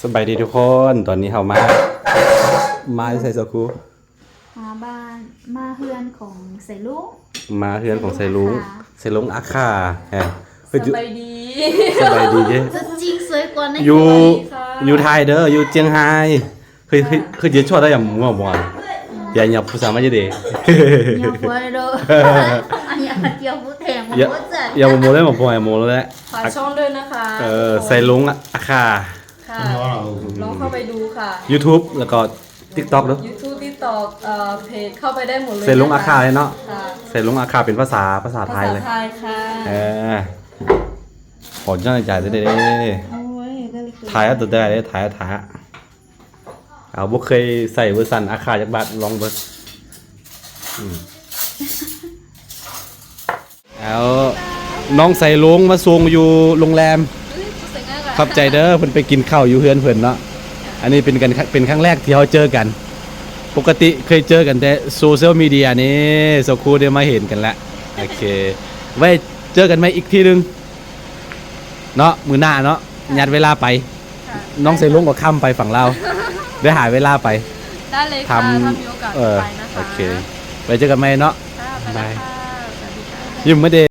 ສະບາຍດີທຸກຄົນ ຕອນນີ້ເຮົາມາ ມາຢູ່ໃສສາວຄູ? ມາບ້ານ ມາເຮືອນຂອງໄຊລຸງ ມາເຮືອນຂອງໄຊລຸງ ໄຊລຸງອາຄາ ແຮະ ສະບາຍດີ ສະບາຍດີເດ້ ຕົວຈິງສວຍກວ່າໃນ ຢູ່ ຢູ່ໄທເດີ ຢູ່ຈຽງຮາຍ ເຄີຍ ເຄີຍ ເຄີຍເຈີຊອດໄດ້ຢ່າມົວບໍ່ ຢ່າ ຢ່າຜູ້ສາວມາເດີ ຢ່າບໍ່ເດີ ອັນນີ້ອາກາດຈຽວຜູ້ແທງ ຢ່າ ບໍ່ເຈີ ຢ່າບໍ່ໂມເລີຍ ບໍ່ ບໍ່ໂມເລີຍ ฝາກຊ່ອງດ້ວຍນະຄະ ເອີ ໄຊລຸງອາຄາ ຄ່ະ ລອງເຂົ້າໄປດູຄ່ະ ຢູທູບ ແລ້ວກໍຕິກຕັອກເດີ ຢູທູບ ຕິກຕັອກ ເອີ ເພຈ ເຂົ້າໄປໄດ້ໝົດເລີຍ ໄຊລຸງອາຄາເລີຍເນາະ ຄ່ະ ໄຊລຸງອາຄາເປັນພາສາ ພາສາໄທເລີຍ ພາສາໄທຄ່ະ ເອີ ຂໍຈັງໃຈເດີ ໂອ້ຍ ຖ່າຍເອົາໂຕໃດເດີ ຖ່າຍ ຖ່າຍ ເອົາ ບໍ່ເຄີຍໃສ່ເວີຊັນອາຄາຈັກບາດ ລອງເບິ່ງ ອືມ ເອົາ ນ້ອງໄຊລຸງມາສົ່ງຢູ່ໂຮງແຮມ ຂອບໃຈເດີ ເພິ່ນໄປກິນເຂົ້າຢູ່ເຮືອນເພິ່ນເນາະ ອັນນີ້ເປັນກັນ ເປັນຄັ້ງແລກທີ່ເຮົາເຈີກັນ ປົກກະຕິເຄີຍເຈີກັນແຕ່ໂຊຊຽວມີເດຍນີ້ ສາວຄູໄດ້ມາເຫັນກັນແລ້ວ ໂອເຄ ໄວ້ເຈີກັນໃໝ່ອີກທີໜຶ່ງ ເນາະ ມື້ໜ້າເນາະ ຍັດເວລາໄປ ນ້ອງໄຊລຸງກໍຂ້າມໄປຝັ່ງລາວ ໄດ້ຫາເວລາໄປ ໄດ້ເລີຍຄ່ະ ຖ້າມີໂອກາດໄປນະຄະ ໂອເຄ ໄວ້ເຈີກັນໃໝ່ເນາະ ບາຍ ຍິ້ມມາເດ.